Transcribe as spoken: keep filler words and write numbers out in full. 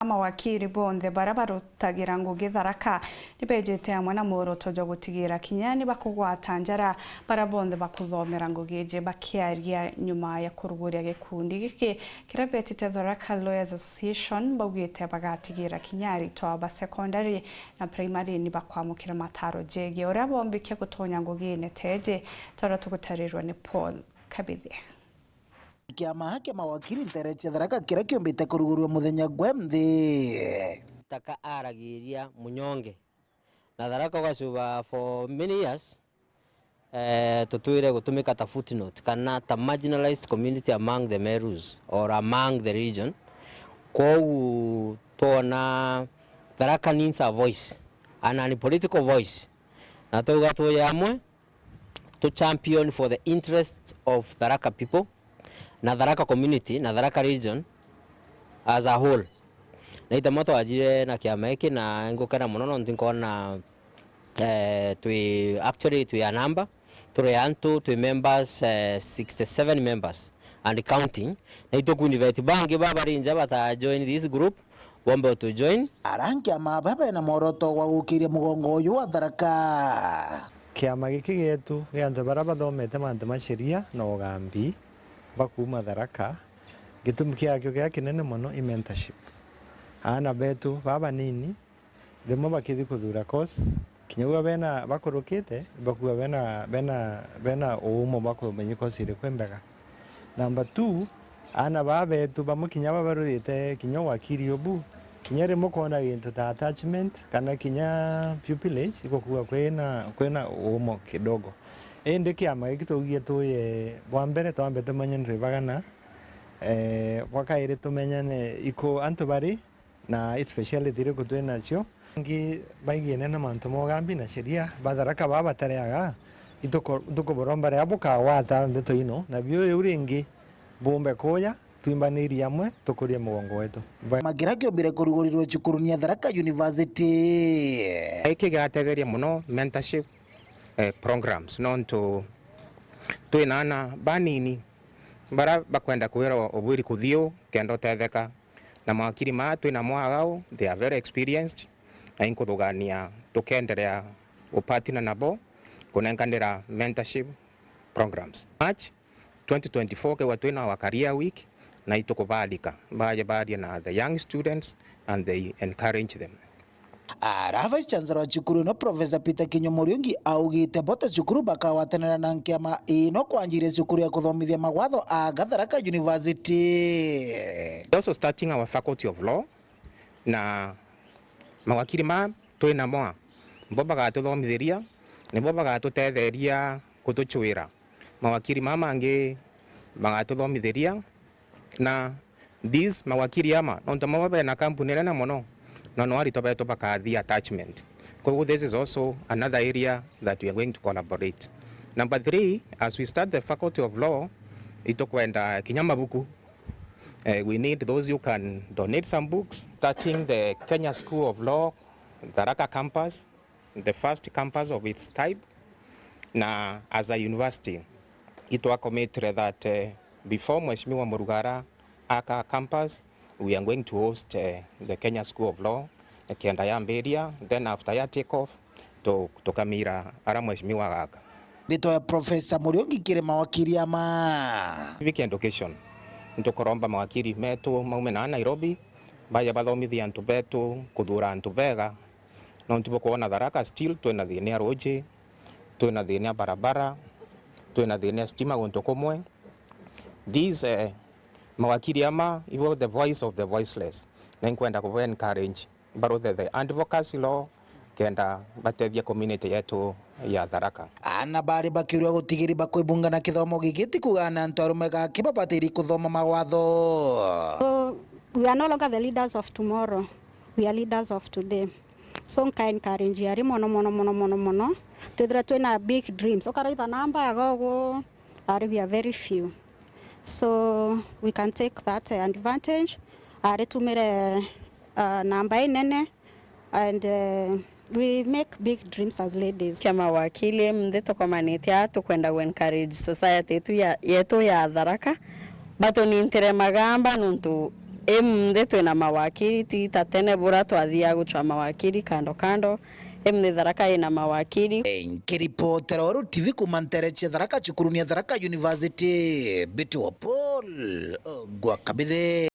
Mawakiri bonthe baria barutagira ngugi Tharaka ni bejite amwe na mworoto jwa gutigira kinya ni bakugwata njara baria bonthe bakuthomera ngugi iji. Bakiaria nyuma ya kuruguria gikundi giki kiria betite Tharaka Lawyers Association, baugite bagatigira kinya aritwa ba secondary na primary ni bakwamukira mataro jegie uria bombikia gutonya ngugine teje, ta uria tugutarirwa ni Paul Kabithi. Kiama kia mawakiri ntere cia Tharaka kiria kiumbite kurugurua muthenya gwe nthi. Taka aragiria munyonge. Na Tharaka ugacuba for many years, eh, tutwire gutumika ta footnote kana ta marginalized community among the Merus or among the region. Kwogu twona Tharaka needs a voice, and a political voice. Na twauga tuje amwe, to champion for the interest of Tharaka people, na Tharaka community, na Tharaka region as a whole. Na itamo twajire na kiama giki, na ngukena muno nontu nkona, eh, twi, actually twi a number, turi antu, twi members, eh, sixty-seven members and counting. Na ituku invite bangi babari nja bata join this group, bombe utu join. Aria nkiama baba bena mworoto wa gukiria mugongo uyu wa Tharaka. Kiama giki gietu gia antu baria bathomete mantu ma sheria na ugambi bakuuma Tharaka, gitumi kiakio kiria kinene mono i mentorship. Aana betu baba banini, rimwe bakithi kuthura course, kinya ugwe bena bakurukite, bakua bena, bena, bena uumo bwa kumenya course iriku imbega. Number two, aana baa betu bamwe kinya babaruthite kinya wakiri ubu, kinya rimwe kwona gintu ta attachment kana kinya pupillage igukua kwina, kwina uumo kidogo. Indi kiama giki tugie tuye bwa mbere twambe tumenye ntu ibagana, eh, bwa kairi tumenyane iku antu bari, na speciality iriku twi nacio. Ingi baigiene na mantu ma ugambi na sheria, ba Tharaka baa batareaga, ituku-, itukuburomba riria bukagwata ndeto ino, na biu riu ringi bumbe kuja, twimbanirie amwe, tukurie mugongo wetu. Ba- Magira kiombire kurugurirwe cukuruni ya Tharaka University. Giki gigatetheria muno mentorship, eh, programs, nontu twina aana banini baria bakwenda kwirwa ubwiri kuthiu kenda utetheka. Na mawakiri maa twina mwagau, they are very experienced, na inkuthugania tukenderea gupartner nabo kunenkanira mentorship programs. March twenty twenty-four kegwa twina our career week, na itukubaalika baje barie na the young students and they encourage them. Ara Vice Chancellor wa cukuru ino, Professor Peter Kinyo Muriungi, augite bo ta cukuru bakagwatanira na nkiama ino kwanjiria cukuru ya kuthomithia mawatho a Gatharaka University. We're also starting our Faculty of Law, na mawakiri maa twi namo aa, nibo bagatuthomithiria, nibo bagatutetheria kutucwira. Mawakiri maa mangi bagatuthomithiria, na these mawakiri ama, nontu amwe bena kampuni nene mono, na no aritwa betu bakathi attachment. Koguo this is also another area that we are going to collaborate. Number three, as we start the Faculty of Law, itukwenda kinya mabuku. Eh, we need those who can donate some books. Starting the Kenya School of Law, Tharaka campus, the first campus of its type. Na as a university, itwa committed that, eh, before Mheshimiwa Murugara aka campus, we are going to host, eh, the Kenya School of Law, eh, kenda yambiria, then after ya take off, tu-, tukamira ara Mheshimiwa agaka. Mbitwa ya Professor Muriungi kiri mawakiri ama. Civic education. Nitukuromba mawakiri metu maume na Nairobi, baje bathomithie antu betu kuthura antu bega. Nontu bukwona Tharaka still twina thina ya ruuji, twina thina ya barabara, twina thina ya stima guntu kumwe. These, eh, mawakiri ama ibo the voice of the voiceless. Na inkwenda kubo encourage baruthe the advocacy law kenda batethia community yetu ya Tharaka. Ana bari bakirua gutigiri bakwibunga na kithomo giki ti kuuga na antu arume gaki babatiri kuthoma mawatho. So, we are no longer the leaders of tomorrow, we are leaders of today. So nka encourage ari mono, mono, mono, mono, mono. Twithira twina big dreams. Ukaraitha namba aga ugu, ari we are very few. So we can take that, eh, advantage. Ari tumire, uh, namba inene and, uh, we make big dreams as ladies. Kia mawakili, mthi tukomanite aa tukwenda ku encourage society yetu ya, yetu ya Tharaka. Batunintire magamba nontu Imunthi twina mawakiri, ti ta tene bura twathiaga gucwa mawakiri kando kando. Imunthi Tharaka ina mawakiri. Nkiripotera Weru T V kuuma ntere cia Tharaka, cukurune ya Tharaka University, Mbiti wa Paul Gwakabithe.